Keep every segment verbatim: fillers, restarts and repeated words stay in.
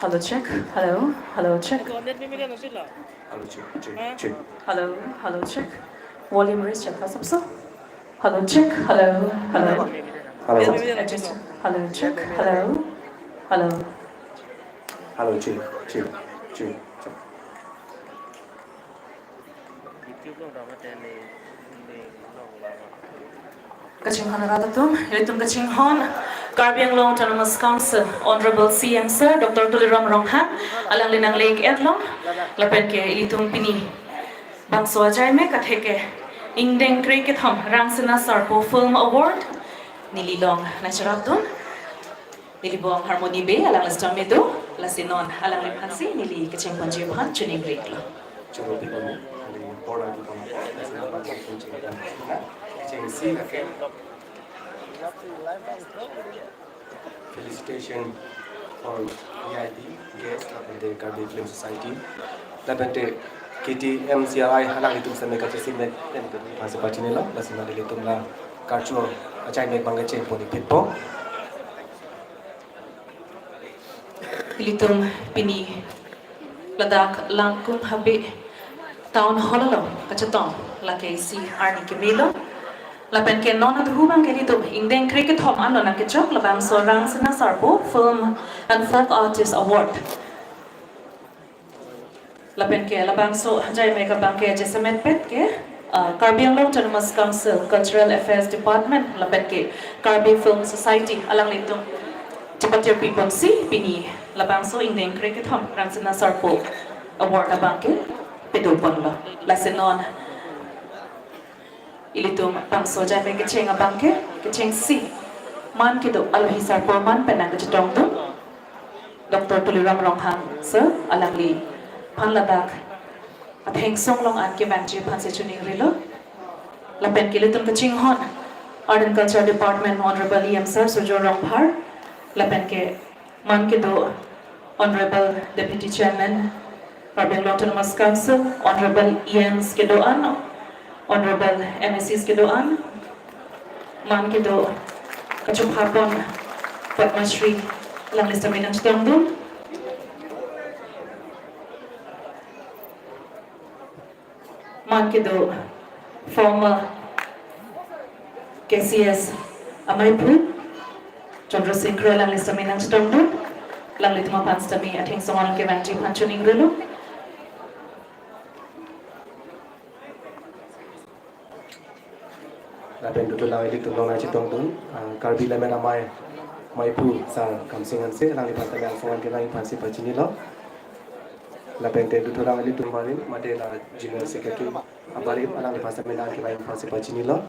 Hello, check. Hello, hello, check. Hello, check, check, check. Hello, hello, check. Volume raise, check. Hello, check. Hello, hello. Hello. Hello, check. Hello, hello. Hello, check, check, check, check. Kachinghon rat atum, ilitum kachinghon Karbi Anglong Autonomous Council, Honorable C M Sir Doctor Tuliram Ronghang, alangli nangli-etlong, lapen ke ilitum pini bangso ajai me katheke ingdeng krekethom Rangsina Sarpo Film Award neli long nangcherapdun. Neli bong Harmony Bey, alangli sitame do, lasi non alangliphansi neli kecheng ponji aphan choningri-iklo. Choro pi bani, kali pora di pora, lasi non bang kecheng cheng, cheng si lake. Felicitation for V I P guest, lapen te Karbi Film Society, lapen te K T M C R I, alanglitum sitame kachesik mek pen pen pasi pachinilo, lasi non ilitum la karcho ajai mek bang kecheng pon-ik phitpo. Ilitum pini ladak Langkung Habe Town Hall along kachetong lake isi arni kemelo. Lapen ke non adhu bang ke ilitum ingdeng krekethom anlo nangkechok labangso Rangsina Sarpo Film and Folk Artist Award. Lapen ke labangso ajai mek abang ke jasemet pet ke, ah, Karbi Anglong Autonomous Council Cultural Affairs Department lapen ke Karbi Film Society alanglitum chepatirpi ponsi pini labangso ingdeng krekethom Rangsina Sarpo Award abang ke pado ponlo. Lasi non ilitum bangso ajai mek kecheng abang ke kechengsi man kedo alohi sarpo aman pen nangkachetongdun Doctor Tuliram Ronghang sir, alangliphan ladak athengsong along an kevangji aphansi choningrilo. Lapen ke ilitum kachinghon Art and Culture Department Honorable E M Sir Surjya Rongphar, lapen ke man kedo Honorable Deputy Chairman Karbi Anglong Autonomous Council, Honorable E Ms kedo-an, Honorable M A Cs kedo-an, man kedo kachopha pon Padma Shri, alangli sitame nangchetongdun. Man kedo former K C S amaiphu Chandra Singh Kro, alangli sitame nangchetongdun, alanglitum aphan sitame athengsong an kevangji aphan choningrilo. Lapen duthulang ilitum along nangchetongdun, ah, Karbi Lammet Amei, amaiphu Sar Kamsing Hanse, alangliphan sitame angsong an kevangji aphansi pachinilo. Lapen te duthulang ilitum abarim, mate la General Secretary abarim, alangliphan sitame dan kevangji aphansi pachinilo.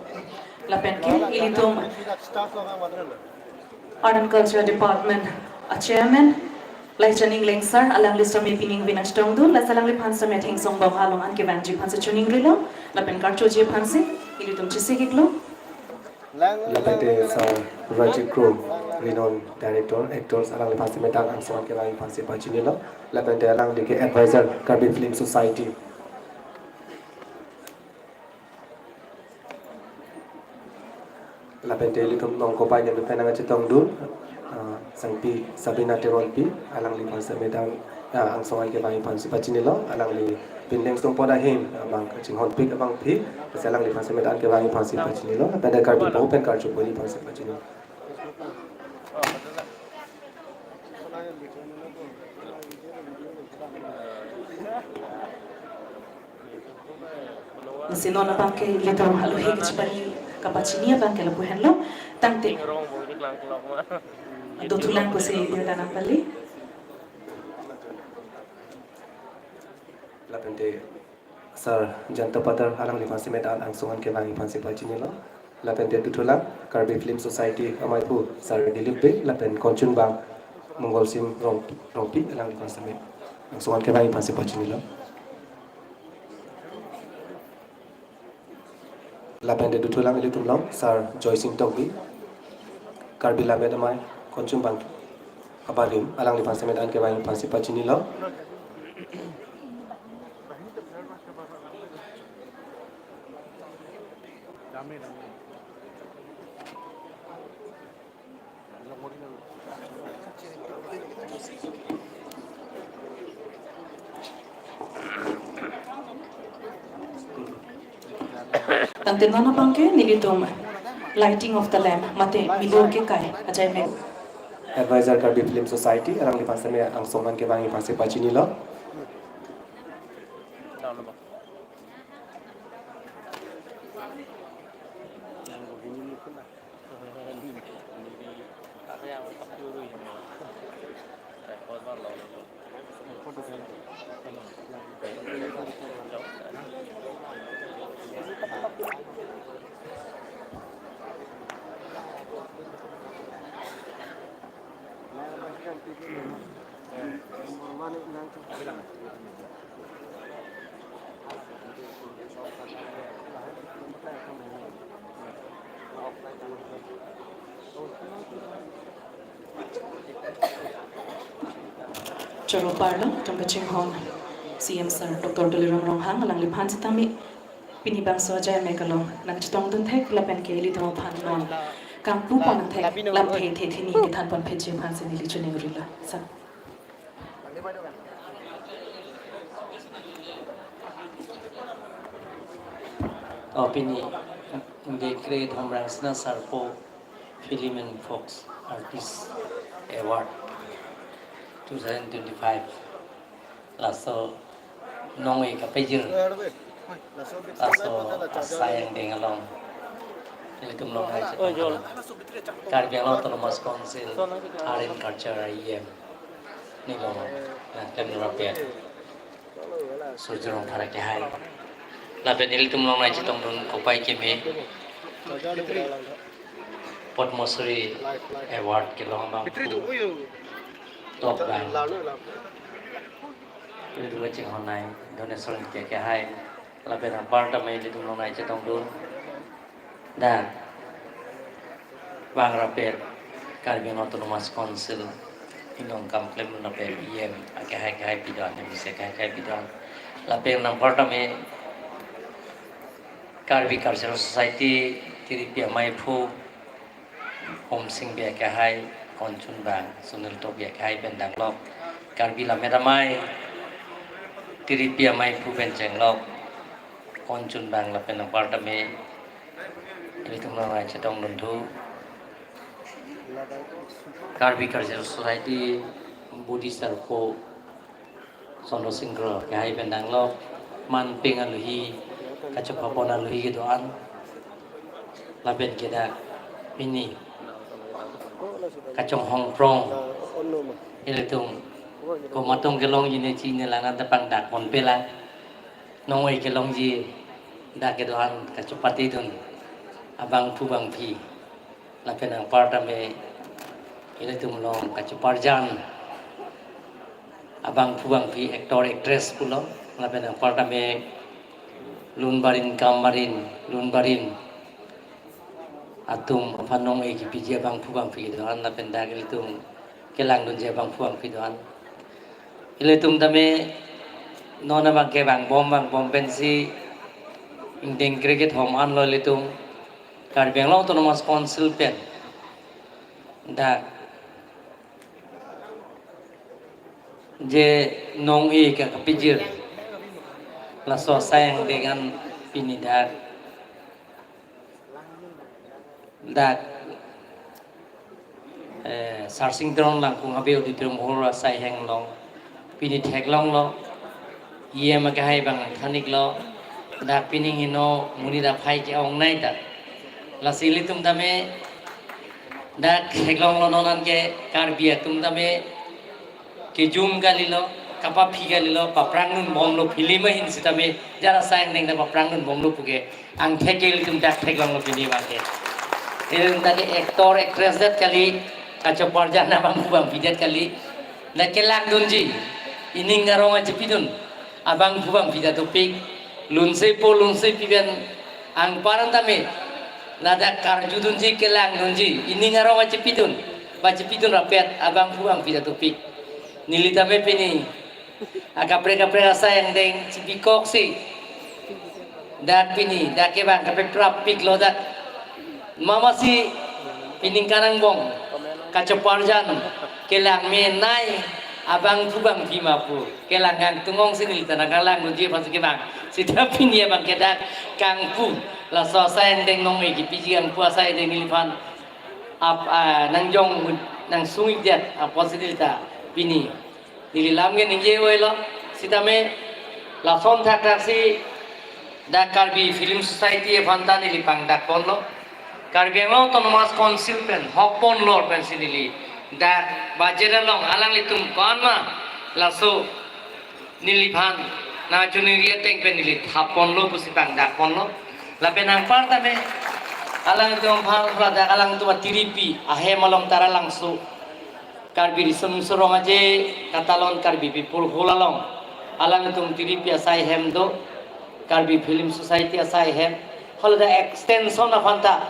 Lapen ke ilitum Art and Culture Department a Chairman Laichaning Lengsar, alangli sitame pining vin nangchetongdun, lasi alangliphan sitame athengsong bom along an kevangji aphansi choningrilo, lapen karchoji aphansi ilitum chesik-iklo. Lapen te Sar Rajiv Kro, renowned director, actors, alangliphan sitame dan angsong an kevangji aphansi pachinilo. Lapen te alangli ke advisor Karbi Film Society. Lapen te ilitum nong kopai ne pen nangchetongdun, ah, Sangpi Sabina Teronpi, alangliphan sitame dan, ah, angsong an kevangji aphansi pachinilo, alangli pindeng sungpon ahin, ah, bang kachinghonpik abangpi, lasi alangliphan sitame dan kevangji aphansi pachinilo, lapen te Karbi Pau pen karcho ponji aphansi pachinilo. Lasi non abang ke ilitum alohi kachepani kapachini abang ke lapu henlo, tangte duthulang pusi birta nangpali. Lapen te Sar Jayanta Padar, alangliphan sitame dan angsong an kevangji aphansi pachinilo. Lapen te duthulang Karbi Film Society amaiphu Sar Dilip Bey, lapen konchunbang Mongol Sing Rong, Rongpi, alangliphan sitame angsong an kevangji aphansi pachinilo. Lapen te duthulang ilitum along Sar Joy Sing Tokbi, Karbi Lammet Amei, konchunbang abarim, alangliphan sitame dan kevangji aphansi pachinilo. Tangte non abangke nelitum lighting of the lamp mate milur kekai ajai me. Advisor Karbi Film Society, alangliphan seme angsong an kevang iphan si pachinilo. Choro parlo, tong kachinghon C M sir, Doctor Tuliram Ronghang, alangliphan sitame pini bangso ajai me kalong nangchetongdun thek lapen ke ilitum aphan non kangpu pon thek lam the the thini kethan pon pheji aphan si neli chuning rila. Sir. Oh, pini, the great Homrang Sina Sarpo Film and Folk Artist Award two thousand twenty-five. Laso nong-e kapejir. Laso asai angdeng along. Ilitum along hai chetong. Karbi Anglong Autonomous Council Art and Culture E M. Nilo. Nah, kan rapet. Surjya Rongphar akehai. Lapen ilitum along hai chetongdun kopai keme. Padma Shri Award kelong abang. Top bang. Ilitum kachinghon nai, Doneswar Ingti akehai. Lapen anparta me ilitum along hai chetongdun. Dak bang rapet Karbi Anglong Autonomous Council inong kam klem lapen E M akehai akehai pidon, M C akehai akehai pidon. Lapen anparta me Karbi Cultural Society tiripi amaiphu Homsing Bey akehai, konchun bang Sunil Tok Bey akehai pen danglok. Karbi Lammet Amei tiripi amaiphu pen chenglok, konchun bang lapen anparta me ilitum along hai chetongdun thu. Karbi Cultural Society Buddhist Sarpo Sondro Singro akehai pen danglok, manpeng aluhi, kachopapon aluhi kedo-an. Lapen ke dak pini kachonghong prong ilitum komat atum kelongji ne chini lang, anta pangdak ponpe lang. Nong-e kelongji dak kedo-an kachopatedun abangphu bangphi. Lapen anparta me ilitum along kachoparjan abangphu bangphi, actor actress pulo, lapen anparta me lun barin kam barin, lun barin atum aphan nong-e kipiji abangphu bangphi do-an, lapen dak ilitum kelangdunji abangphu bangphi do-an. Ilitum tame non abangke vangbom vangbom pensi ingdeng kre kethom anlo ilitum Karbi Anglong Autonomous Council pen dak je nong-e ke kapejir laso asai angdeng an pini dak, dak, eh, Sarsing Teron Langkung Habe Auditorium Hall asai heng along pini theklonglo, E M akehai bang thaniklo, dak pining ino monit aphai ke-ongnei ta. Lasi ilitum tame dak theklonglo, non an ke Karbi atum tame kejum kalilo, kapaphi kalilo, paphrangdun bomlo, film ahin sitame jara asai angdeng ta paphrangdun bomlo puke angthek ke ilitum dak theklonglo pini abangke. Ilitum ta ke actor actress det kali, kachoparjan abangphu bangphi det kali. Dak kelangdunji, ining arong achepidun abangphu bangphi ta dopik, lunsepo lunsepi pen anparta me ladak karjudunji, kelangdunji, ining arong achepidun, pachepidun rapet abangphu bangphi ta dopik. Neli tame pini akaprek kaprek asai angdeng chibikoksi dak pini dak ke bang kapeprap piklo dak. Mamasi pining kanang bong kachoparjan kelang menei Abangphu bangphi ma pu, kelang kangtung ong si neli ta nangkelang unji aphan si kevang. Seta pini abang ke dak kangpu, laso asai angdeng nong-e kipiji kangpu asai angdeng neliphan ap, ah, nangjong, nangsung-ikdet apot si neli ta pini neli lam ke ningje oi lo. Sitame lason thakthak si dak Karbi Film Society aphan ta neli pangdak ponlo. Karbi Anglong Autonomous Council pen hok ponlo pensi neli dak budget along alanglitum ko-an ma laso neliphan nangchiningri ateng pen neli thap ponlo pusi pangdak ponlo. Lapen anparta me alangtum aphan ladak alangtum atiripi ahem along Taralangso Karbi Riso Nimso Rong Aje Katalon Karbi People Hall along alangtum tiripi asai hem do, Karbi Film Society asai hem. Haladak extension aphan ta,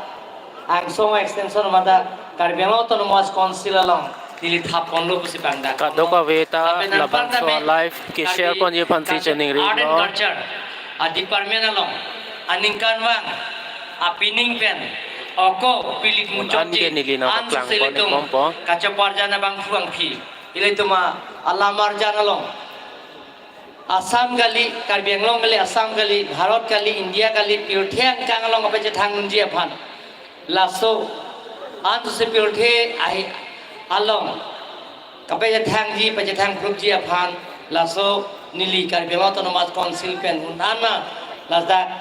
angsong extension aphan ta Karbi Anglong Autonomous Council along neli thap ponlo pusi pangdak ponlo. Kadokave ta lapen anparta labangso me live ke-share Karbi, ponji aphan si Karbi chiningri Art and lo. Culture a department along aningkanvang apining pen oko pilip muchot an ke ji neli nang an paklang sese pon ilitum bompo. Kacheparjan abangphu bangphi, ilitum alam arjan along Assam kali, Karbi Anglong kali, Assam kali, Bharat kali, India kali, pirthe angkang along kapachethang unji aphan, laso an sese pirthe ahi along kapachethangji, pachethang phrupji aphan, laso neli Karbi Anglong Autonomous Council pen un-an ma ladak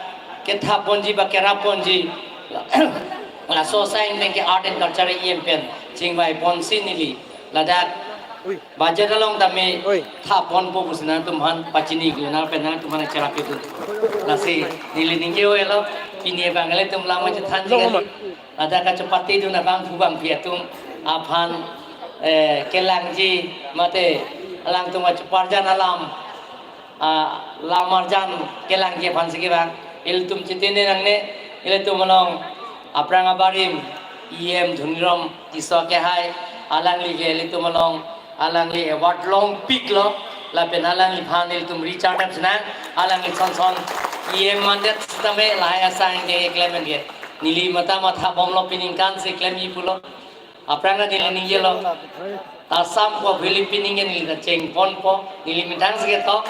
kethap ponji ba kerap ponji, laso asai angdeng ke Art and Culture E M pen chingvai ponsi neli ladak budget along tame Oi. Thap ponpo pusi nangtum aphan pachini iklo, nang pen nangtum aphan cherap iklo. Lasi neli ningje oi lo, pini abang ilitum lam chethanji kali. Ladak kachepatedun abangphu bangphi atum aphan, eh, kelangji mate alangtum kacheparjan alam, ah, lam arjan kelangji aphan si kevang. Ilitum chetene nangne, ilitum along aphrang abarim E M Dhoniram Tisso kehai, alangli ke ilitum along alangli award longpiklo, lapen alangliphan ilitum Richard Hepsnang, alangli son son E M mandet sitame lahai asai angdeng keklem ke. Neli matha matha bomlo, piningkan si klemji pulo. Aphrang neli ningjelo. Assam ko Philippine pining neli ta cheng ponpo, neli methang si ketok,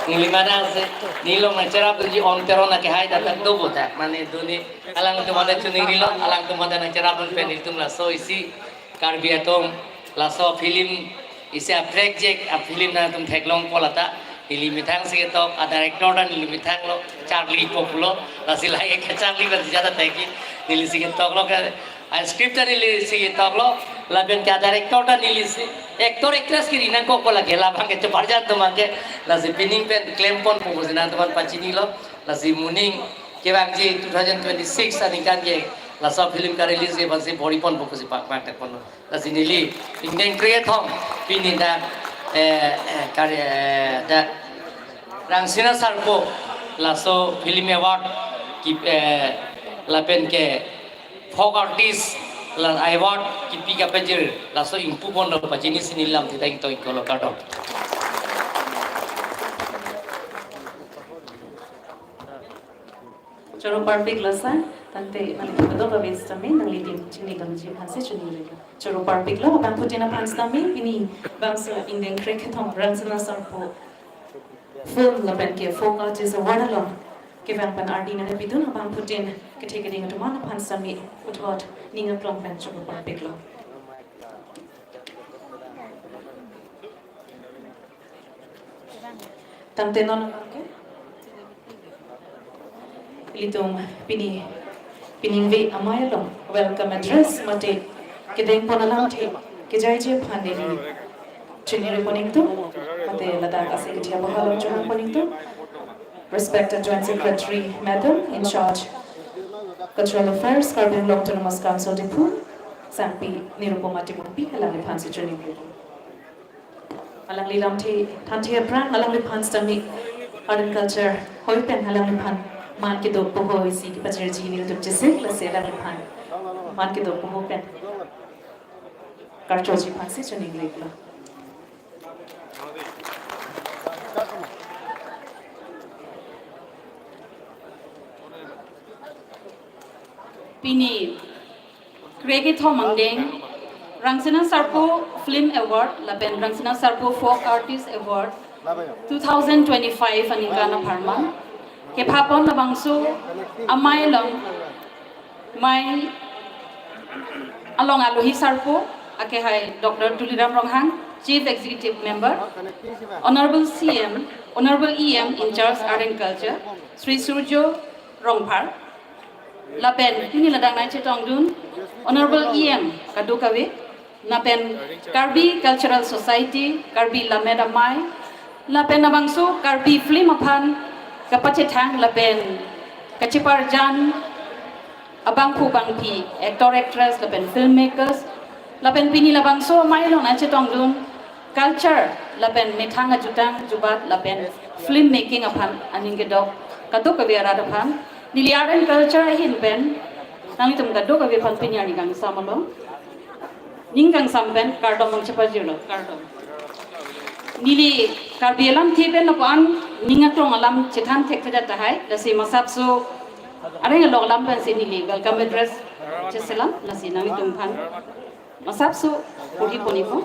neli methang si, neli along nangcherapdunji Om Teron akehai ta ta do bodak, mane duni, alangtum aphan ta chiningrilo, alangtum aphan ta nangcherapdun pen ilitum laso isi Karbi atum laso film isi a project a film nangtum theklongpo lata, neli methang si ketok, a director ta neli methanglo, Charlie po pulo, lasi lahai ke Charlie ba jada thekji, neli si ketoklo ke, a script ta neli si ketoklo, lapen ke a director ta neli si, actor actress ke ri nangkokpo lake, labang ke cheparjan atum abang ke, lasi pining pen klem ponpo pusi nangtum aphan pachinilo, lasi moning kevangji two thousand twenty-six aningkan ke, laso film ka-release ke aphan si bor-i ponpo pusi pak pak tek ponlo. Lasi neli ingdeng krekethom pini dak, eh, eh, kar-, eh, dak Rangsina Sarpo laso film award ki, eh, lapen ke folk artist la award kipi kapajir laso ingpu ponlo, pachini si neli lam titang tong iklo, kardom. Choro parpiklo sir, tangte nangli kadokave sitame nanglitum chinidamji aphan si chiningrilo. Choro parpiklo, abangphutin aphan sitame pini bangso ingdeng krekethom Rangsina Sarpo film lapen ke folk artist award along kevang pen ardi nangpidun abangphutin kethe keding atum an aphan sitame puthot ning aklong pen choro parpiklo. Tangte non ke ilitum pini, piningve amei along welcome address mate kedeng pon alamthe kejaiji aphan neli chiningri pon ingtung, mate ladak ase kethe abahal along chonang pon ingtung. Respected Joint Secretary Madam in charge Cultural Affairs, Karbi Anglong Autonomous Council Diphu, Sangpi Nirupama Timungpi, alangliphan si chiningri. Alangli lamthe thanthe aphrang alangliphan sitame Art and Culture hoi pen alangliphan man kedo poho isi kepajirji nelitum chesik, lasi alangliphan man kedo poho pen karchoji aphan si chiningrilo. Pini krekethom angdeng Rangsina Sarpo Film Award lapen Rangsina Sarpo Folk Artist Award two thousand twenty-five aningkan apharman kepapon labangso amei along, amei along alohi sarpo akehai Doctor Tuliram Ronghang, Chief Executive Member, Honorable C M, Honorable E M in charge Art and Culture, Shri Surjo Rongphar, lapen pini ladak nangchetongdun Honorable E M kadokave, lapen Karbi Cultural Society, Karbi Lammet Amei, lapen labangso Karbi film aphan kapachethang lapen kacheparjan abangphu bangphi, actor actress lapen filmmakers, lapen pini labangso amei along nangchetongdun culture lapen methang ajutang jubat lapen film making aphan aning kedok kadokave arat aphan neli Art and Culture ahin pen nanglitum kadokave aphan pini arni kangsam along ning kangsam pen kardom nangchepajirlo, kardom. Neli Karbi alamthe pen lapu-an ning aklong alam chethan thekthedet tahai, lasi masapso areng along alam pensi neli welcome address cheselam, lasi nanglitum aphan masapso purhi ponipo.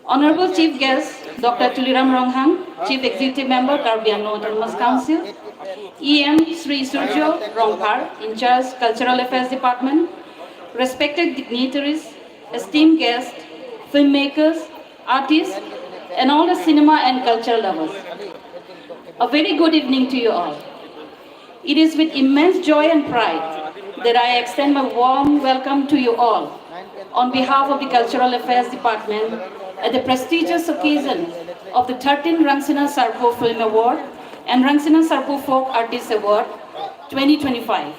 Honorable Chief Guest, Doctor Tuliram Ronghang, Chief Executive Member, Karbi Anglong Autonomous Council, E M Shri Surjo Rongphar, in charge Cultural Affairs Department, respected dignitaries, esteemed guests, filmmakers, artists, and all the cinema and culture lovers. A very good evening to you all. It is with immense joy and pride that I extend my warm welcome to you all on behalf of the Cultural Affairs Department at the prestigious occasion of the thirteenth Rangsina Sarpo Film Award and Rangsina Sarpo Folk Artist Award twenty twenty-five.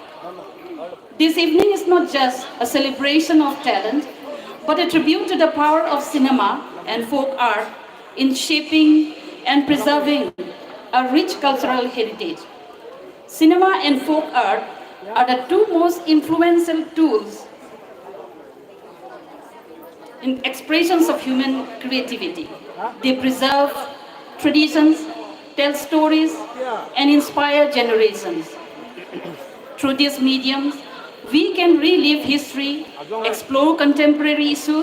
This evening is not just a celebration of talent, but a tribute to the power of cinema and folk art in shaping and preserving a rich cultural heritage. Cinema and folk art are the two most influential tools in expressions of human creativity. They preserve traditions, tell stories, and inspire generations. Through these mediums, we can relive history, explore contemporary issues,